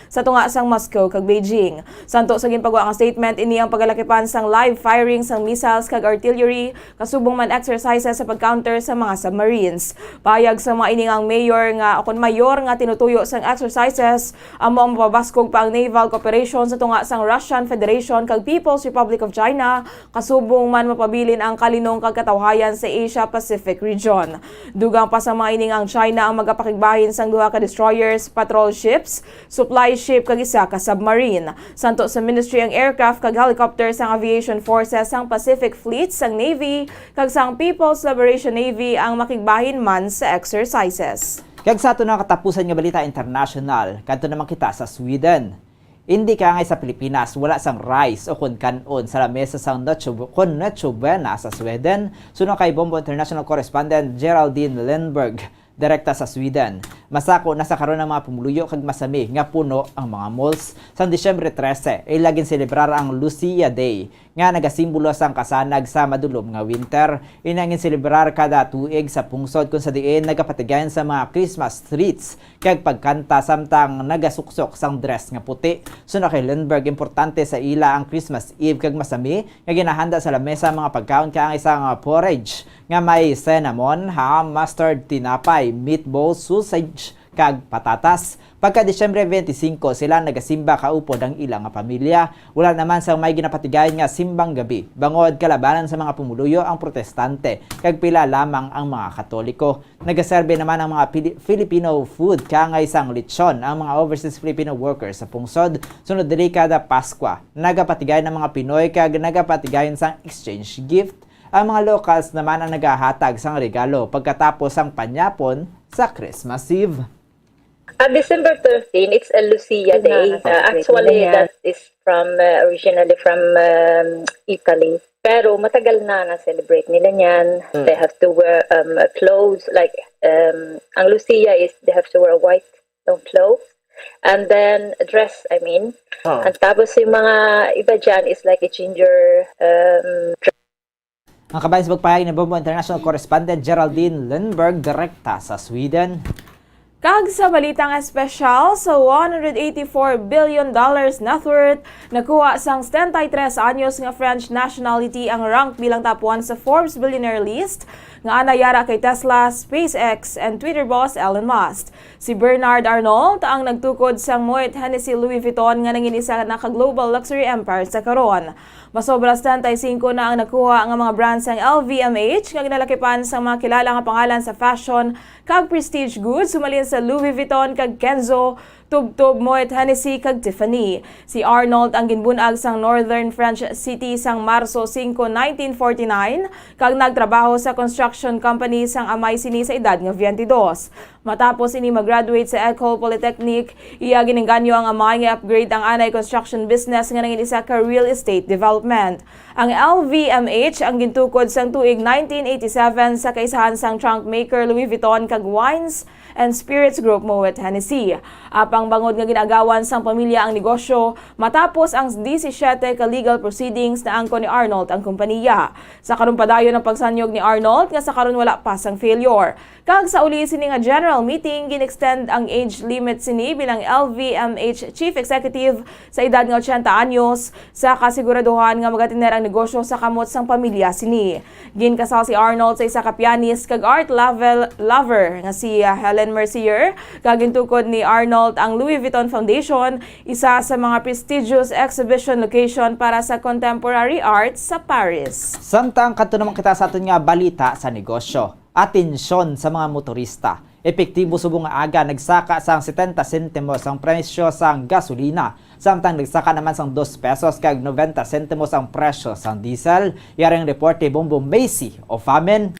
sa tunga sang Moscow kag Beijing. Santo sa ginpagwa nga statement, ini ang pagalakipan sang live firing sang missiles kag artillery, kasubong man exercises sa pag-counter sa mga submarines. Payag sa mga ini nga ang mayor nga, o kon mayor nga tinutuyo sang exercises, amo ang mapabaskog pa ang naval cooperation sa tunga sang Russian Federation kag People's Republic of China, kasubong man mapabilin ang kalinong kag katawhayan sa Asia-Pacific region. Dugang pa sa mga ini nga ang China ang magapakigbahin sang duha ka destroyers, patrol ships, supply ship kag isa ka submarine. Santo sa ministry ang aircraft kag helicopter sang Aviation Forces sang Pacific Fleet sang Navy kag sang People's Liberation Navy ang makigbahin man sa exercises. Kag sa aton nga katapusan nga balita international, kadto naman kita sa Sweden. Indi kaangay sa Pilipinas, wala sang rice o kon kan-on sa lamesa sang Noche Bu-, kon Noche Buena sa Sweden, suno kay Bombo International Correspondent Geraldine Lindberg, direkta sa Sweden. Masako na sa karon ang mga pumuluyo kag masami nga puno ang mga malls. Sang Disyembre trese, ila ginselebrar ang Lucia Day, nga nagasimbolo sang kasanag sa madulom nga winter. Ini ang ginselebrar kada tuig sa pungsod, kung sa diin nagapatigayon sa mga Christmas trees kag pagkanta samtang nagasuksok sang dress nga puti. Suno kay Lindberg, importante sa ila ang Christmas Eve kag masami nga ginahanda sa lamesa ang mga pagkaon kaangay sang porridge nga may cinnamon, ham, mustard, tinapay, meatball, sausage, kag patatas. Pagka Disyembre twenty-five, sila nagasimba kaupod ang ila nga pamilya. Wala naman sang may ginapatigayon nga simbang gabi, bangod kalabanan sa mga pumuluyo ang protestante, kag pila lamang ang mga Katoliko. Nagaserbe naman ang mga Pili-, Filipino food, kaangay sang lechon, ang mga overseas Filipino workers sa pungsod. Sunod diri, kada Paskwa, nagapatigayon ang mga Pinoy kag nagapatigayon sang exchange gift. Ang mga locals naman ang nagahatag sang regalo pagkatapos sang panyapon sa Christmas Eve. Uh, December thirteen, it's a Lucia Day. Uh, actually, that is from uh, originally from um, Italy. Pero matagal na na-celebrate nila niyan. Mm. They have to wear um, clothes like um, ang Lucia is they have to wear white long clothes and then a dress, I mean. Oh. And tapos yung mga iba dyan is like a ginger um, dress. Ang kabahin sa pagpahayag ni Bombo International Correspondent Geraldine Lindberg direkta sa Sweden. Kag sa balitang espesyal, sa one hundred eighty-four billion dollars net worth, nakuha sang setenta y tres anyos nga French nationality ang rank bilang top one sa Forbes billionaire list, nga anay yara kay Tesla, SpaceX, and Twitter boss Elon Musk. Si Bernard Arnault ang nagtukod sang Moet Hennessy Louis Vuitton nga nangin isa na ka global luxury empire sa karon. Masobra setenta y cinco na ang nakuha nga mga brands sang L V M H nga ginalakipan sang mga kilala nga pangalan sa fashion kag prestige goods, humalin sa Louis Vuitton kag Kenzo, tubtob Moet Hennessy kag Tiffany. Si Arnault ang ginbun-ag sang northern French city sang Marso singko, nineteen forty-nine, kag nagtrabaho sa construction company sang amay sini sa edad nga twenty-dos. Matapos ini mag-graduate sa Ecole Polytechnique, iya ginengganyo ang amay nga i-upgrade ang anay construction business nga nangin isa ka real estate development. Ang L V M H ang gintukod sang tuig nineteen eighty-seven sa kaisahan sang trunk maker Louis Vuitton kag wines and spirits group Moet Hennessy. Apang bangod nga gin-agawan sang pamilya ang negosyo, matapos ang disisiete ka legal proceedings, naangkon ni Arnault ang kompaniya. Sa karon padayon ang pagsanyog ni Arnault nga sa karon wala pa sang failure. Kag sa uli sini nga general meeting, gin-extend ang age limit sini bilang L V M H Chief Executive sa edad nga ochenta anyos, sa kasiguraduhan nga magatener ang negosyo sa kamot sang pamilya sini. Ginkasal si Arnault sa isa ka pianist kag art lover, lover nga si, ah, Helen Mercier, kag gintukod ni Arnault ang Louis Vuitton Foundation, isa sa mga prestigious exhibition location para sa contemporary art sa Paris. Samtang kadto naman kita sa aton nga balita sa negosyo. Atensyon sa mga motorista. Epektibo subong nga aga nagsaka sang setenta sentimos ang presyo sang gasolina, samtang nagsaka naman sang dos pesos kag noventa sentimos ang presyo sang diesel. Yari ang reporte ni Bombo Macy Ofamen.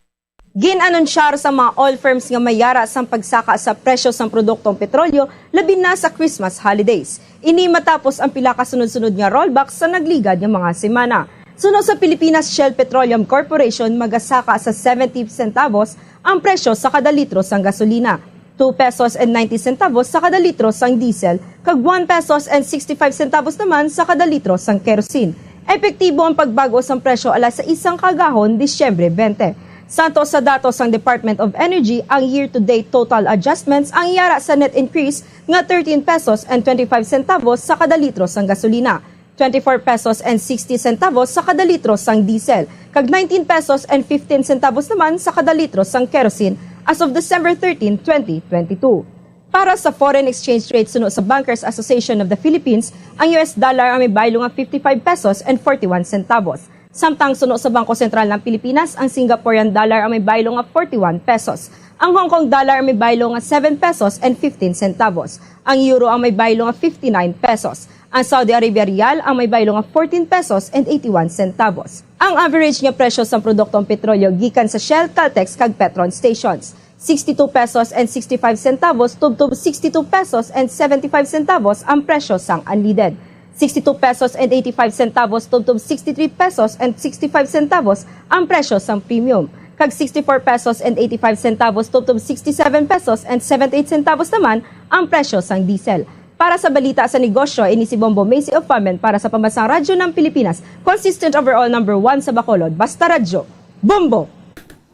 Gin-anunsyar sa mga oil firms nga may yara sang pagsaka sa presyo sang produktong petrolyo, labi na sa Christmas holidays. Ini matapos ang pila ka sunod-sunod nga rollback sa nagligad nga mga semana. Suno sa Pilipinas Shell Petroleum Corporation, magasaka sa seventy centavos ang presyo sa kada litro sang gasolina, two pesos and ninety centavos sa kada litro sang diesel, kag one pesos and sixty-five centavos naman sa kada litro sang kerosene. Epektibo ang pagbag-o sang presyo alas sa isang kagahon, Disyembre twenty. Santo sa datos sang Department of Energy, ang year-to-date total adjustments ang yara sa net increase nga thirteen pesos and twenty-five centavos sa kada litro sang gasolina, twenty-four pesos and sixty centavos sa kada litro sang diesel, kag nineteen pesos and fifteen centavos naman sa kada litro sang kerosene as of December thirteen, twenty twenty-two. Para sa foreign exchange rate, suno sa Bankers Association of the Philippines, ang U S dollar ang may baylo nga fifty-five pesos and forty-one centavos. Samtang suno sa Bangko Sentral ng Pilipinas, ang Singaporean dollar ang may baylo nga forty-one pesos. Ang Hong Kong dollar ang may baylo nga seven pesos and fifteen centavos. Ang euro ang may baylo nga fifty-nine pesos. Ang Saudi Arabia rial ang may baylo nga fourteen pesos and eighty-one centavos. Ang average nga presyo sang produktong petrolyo gikan sa Shell, Caltex, kag Petron stations, sixty-two pesos and sixty-five centavos tubtob sixty-two pesos and seventy-five centavos ang presyo sang unleaded, sixty-two pesos and eighty-five centavos tubtob sixty-three pesos and sixty-five centavos ang presyo sang premium, kag sixty-four pesos and eighty-five centavos tubtob sixty-seven pesos and seventy-eight centavos naman ang presyo sang diesel. Para sa balita sa negosyo, ini si Bombo Macy of Famen para sa Pambansang Radyo ng Pilipinas, consistent overall number one sa Bacolod, basta radyo, Bombo!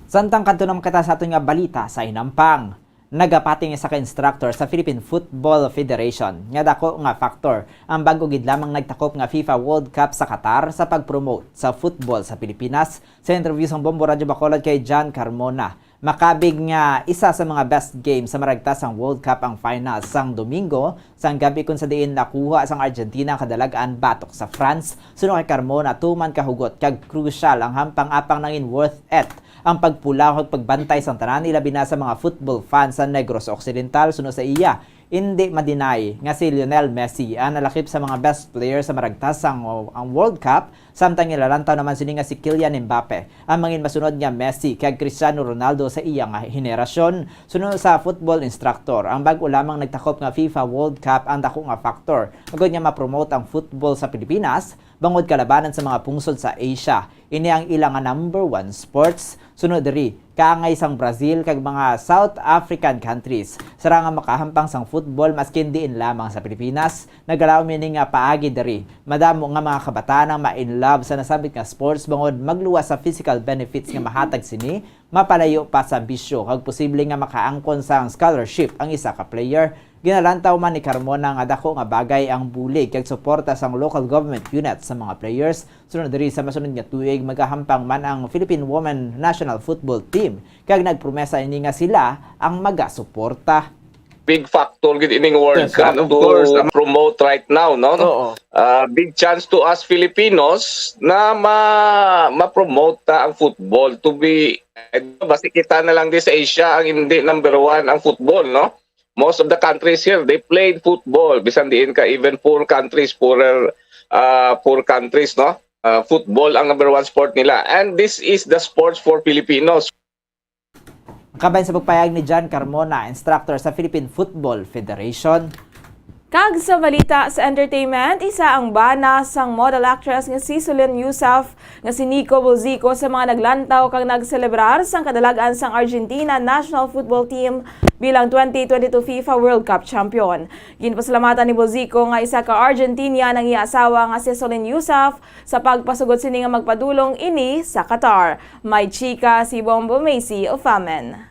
Samtang kadto naman kita sa aton nga balita sa hinampang. Nagapati ang isa ka instructor sa Philippine Football Federation nga dako nga factor ang bago gid lamang nagtakop nga FIFA World Cup sa Qatar sa pag-promote sa football sa Pilipinas. Sa interview sang Bombo Radyo Bacolod kay John Carmona, makabig nga isa sa mga best game sa maragtas sang World Cup ang final sang Domingo sang gabi, kung sa diin nakuha sang Argentina ang kadalag-an batok sa France. Suno kay Carmona, tuman kahugot kag crucial ang hampang apang nangin worth it ang pagpulaw kag pagbantay sang tanan, ilabi na sa mga football fans sa Negros Occidental. Suno sa iya, indi ma-deny nga si Lionel Messi ang nalakip sa mga best player sa maragtas sang ang World Cup, samtang ilalantaw naman sini nga si Kylian Mbappe ang mangin masunod nga Messi kag Cristiano Ronaldo sa iya nga henerasyon. Suno sa football instructor, ang bag-o lamang nagtakop nga FIFA World Cup ang dako nga factor agod nga ma-promote ang football sa Pilipinas, bangod kalabanan sa mga pungsod sa Asia. Ini ang ila nga number one sports. Sunod diri, kaangay sang Brazil kag mga South African countries. Sara nga makahampang sang football maskin diin lamang sa Pilipinas, nagalaom ini nga paagi diri madamo nga mga kabataan ang ma-in love sa nasambit nga sports bangod magluwas sa physical benefits nga mahatag sini, mapalayo pa sa bisyo, kag posible nga makaangkon sang scholarship ang isa ka player. Ginalantaw man ni Carmona nga dako nga bagay ang bulig kag suporta sang local government unit sa mga players. Sunod diri, sa masunod nga tuig, magahampang man ang Philippine Women National Football Team, kag nagpromesa ini nga sila ang magasuporta. Big factor gid ining World Yes, Cup of to course. Promote right now, no? Oo. Ah, big chance to us Filipinos na ma ma-promote ta ang football to be, eh, basi kita na lang di sa Asia ang hindi number one ang football, no? Most of the countries here, they played football. Bisan diin ka, even poor countries, poorer, ah, poor countries, no? Ah, football ang number one sport nila. And this is the sports for Filipinos. Kabahin sa pagpayag ni John Carmona, instructor sa Philippine Football Federation. Kag sa balita sa entertainment, isa ang bana sang model actress nga si Solenn Yusuf nga si Nico Bolzico sa mga naglantaw kag nagselebrar sang kadalag-an sang Argentina national football team bilang twenty twenty-two FIFA World Cup champion. Ginpasalamatan ni Bolzico nga isa ka Argentinian ang iya asawa nga si Solenn Yusuf sa pagpasugot sini nga magpadulong ini sa Qatar. May chika si Bombo Macy of Famen.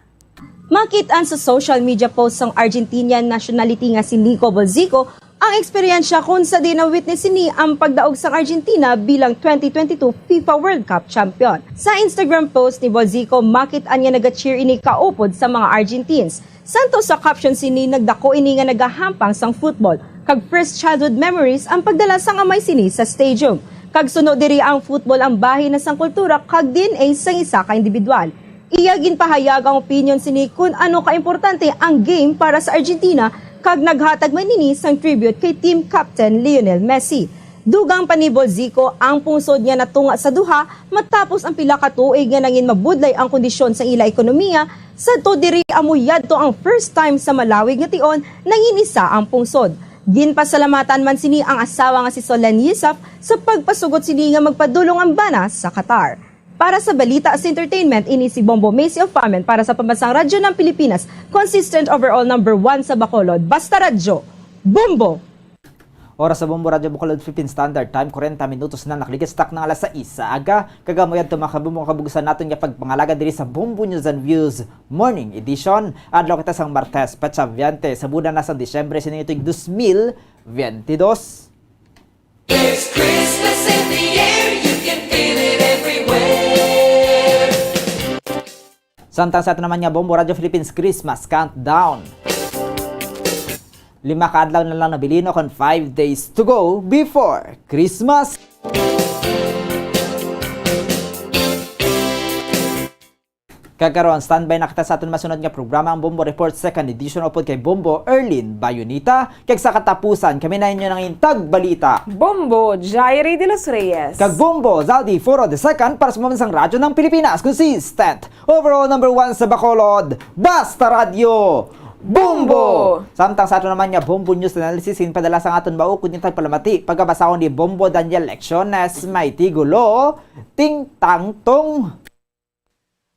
Makit-an sa social media post sang Argentinian nationality nga si Nico Bolzico ang eksperyensya kung sa diin na-witness sini ang pagdaog sang Argentina bilang twenty twenty-two FIFA World Cup champion. Sa Instagram post ni Bolzico, makit-an nga naga-cheer ini kaupod sa mga Argentines. Santo sa caption sini, nagdako ini nga nagahampang sang football, kag first childhood memories ang pagdala sang amay sini sa stadium. Kag suno diri, ang football ang bahin na sang kultura kag D N A sang isa ka individual. Iya ginpahayag ang opinyon sini kun ano kaimportante ang game para sa Argentina, kag naghatag man ini sang tribute kay team captain Lionel Messi. Dugang pa ni Bolzico ang pungsod nga natunga sa duha matapos ang pila ka tuig nga nangin mabudlay ang kondisyon sa ila ekonomiya, sadto diri amo yadto ang first time sa malawig nga tion nangin isa ang pungsod. Ginpasalamatan man sini ang asawa nga si Solen Yusuf sa pagpasugot sini nga magpadulong ang bana sa Qatar. Para sa balita sa entertainment, ini si Bombo Macy of Pamen para sa Pambansang Radyo ng Pilipinas, consistent overall number one sa Bacolod. Basta Radyo, Bombo! Oras sa Bombo Radyo Bacolod Philippine Standard Time, kwarenta minutos na nakaligid sa takna nga alas sais sa aga. Kag amo yadto, mga kabombo, ang kabugusan naton nga pagpangalaga diri sa Bombo News and Views Morning Edition. Adlaw kita sang Martes, petsa veinte, sa bulan na sang Disyembre, sini nga tuig dos mil veintidós. There's Christmas in the air, you can feel it everywhere. Samtang sa ato naman nga Bombo Radyo Philippines Christmas Countdown. Lima ka adlaw na lang nabilin, kon five days to go before Christmas. Kag karon, standby na kita sa aton masunod nga programa, ang Bombo Report Second Edition, upod kay Bombo Erlin Bayonita. Kag sa katapusan, kami na inyo nangin tagbalita, Bombo Jairi de los Reyes. Kag Bombo Zaldi Foro the Second para sa Pambansang Radyo ng Pilipinas. Consistent, overall number one sa Bacolod, Basta Radyo, Bombo! Bombo! Samtang sa ato naman nga Bombo News Analysis, ginpadala sang aton maukod nga tagpalamati, pagabasahon ni Bombo Daniel Lecciones, may tigulo, Ting Tang Tong.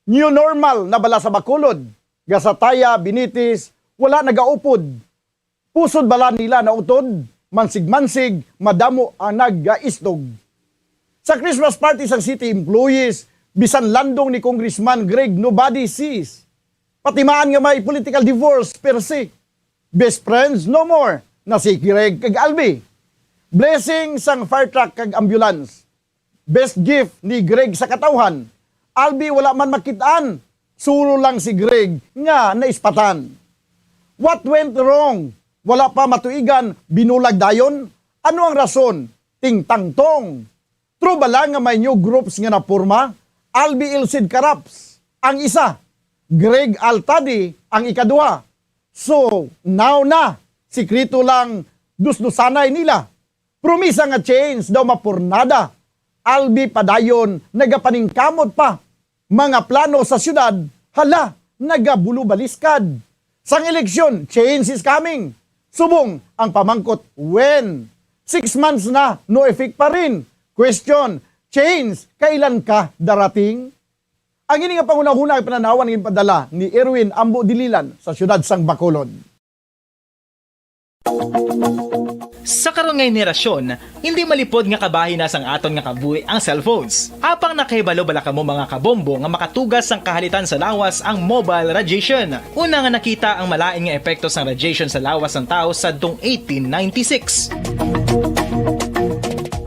New normal na bala sa Bacolod, Gasataya, Binitis, wala nagaupod. Pusod bala nila nautod, mansig-mansig, madamo ang nagaisdog. Sa Christmas party sang city employees, bisan landong ni Congressman Greg, nobody sees. Patimaan nga may political divorce per se. Best friends no more na si Greg kag Albi. Blessing sang fire truck kag ambulance. Best gift ni Greg sa katawhan. Albi wala man makit-an. Sulo lang si Greg nga naispatan. What went wrong? Wala pa matuigan, binulag dayon? Ano ang rason? Ting Tang Tong. True bala nga may new groups nga naporma? Albi Ilcid Corrupts ang isa, Greg Altadi ang ikaduha. So, now na, sikreto lang dusdusanay nila. Promisa nga change daw mapurnada. Albi padayon nagapaningkamot pa. Mga plano sa siyudad, hala, nagabulubaliskad. Sang eleksyon, change is coming. Subong ang pamangkot, when? Six months na, no effect pa rin. Question, change, kailan ka darating? Ang ini nga panghunahuna ang pananawan nga ginpadala ni Erwin Ambo Dililan sa siyudad sang Bacolod. Sa karon nga henerasyon, hindi malipod nga kabahin na sang aton nga kabuhi ang cellphones. Apang nakahibalo bala kamo, mga kabombo, nga makatugas sang kahalitan sa lawas ang mobile radiation? Una nga nakita ang malain nga epekto sang radiation sa lawas sang tawo sadtong eighteen ninety-six.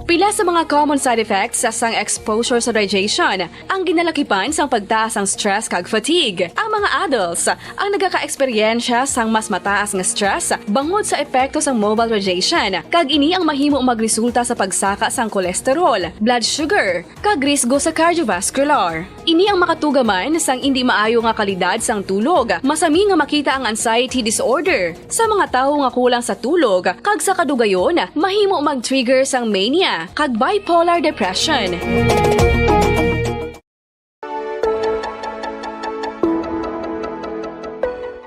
Pila sa mga common side effects sang exposure sa radiation ang ginalakipan sang pagtaas sang stress kag fatigue. Ang mga adults ang nagakaeksperyensya sang mas mataas nga stress bangod sa epekto sang mobile radiation, kag ini ang mahimo magresulta sa pagsaka sang cholesterol, blood sugar, kag risgo sa cardiovascular. Ini ang makatuga man sang indi maayo nga kalidad sang tulog, masami nga makita ang anxiety disorder sa mga tawo nga kulang sa tulog, kag sa kadugayon, mahimo mag-trigger sang mania kag bipolar depression.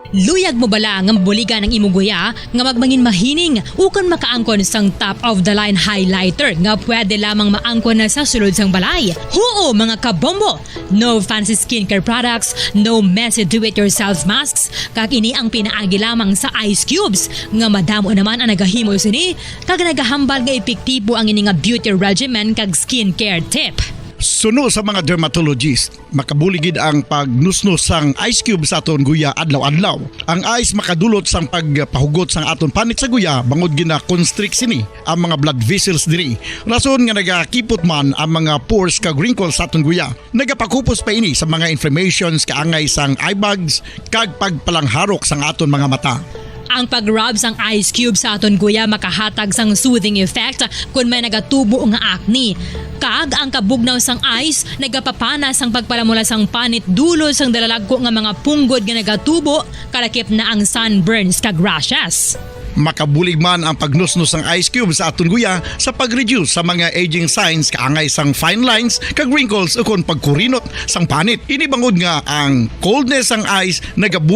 Luyag mo bala nga mabuligan ang imo guya nga magmangin mahining ukon makaangkon sang top of the line highlighter nga pwede lamang maangkon na sa sulod sang balay? Huo, mga kabombo! No fancy skincare products, no messy do-it-yourself masks, kag ini ang pinaagi lamang sa ice cubes, nga madamo naman ang nagahimo sini, kag nagahambal nga epektibo ang ini nga beauty regimen kag skincare tip. Suno sa mga dermatologist, makabulig gid ang pagnusnos sang ice cube sa aton guya adlaw-adlaw. Ang ice makadulot sang pagpahugot sang aton panit sa guya, bangod gina-constrict sini ang mga blood vessels diri, rason nga nagakipot man ang mga pores kag wrinkles sa aton guya. Nagapakupos pa ini sa mga inflammations, kaangay sang eye bags, kag pagpalangharok sang aton mga mata. Ang pag-rub sang ice cube sa aton guya makahatag sang soothing effect kon may nagatubo nga acne. Kag ang kabugnaw sang ice nagapapana sang pagpalamula sang panit dulot sang dalalagko nga mga punggod nga nagatubo, kalakip na ang sunburns kag rashes. Makabulig man ang pagnusnos sang ice cube sa aton guya sa pag-reduce sa mga aging signs kaangay sang fine lines kag wrinkles ukon pagkurinot sang panit. Ini bangod nga ang coldness sang ice nagabulig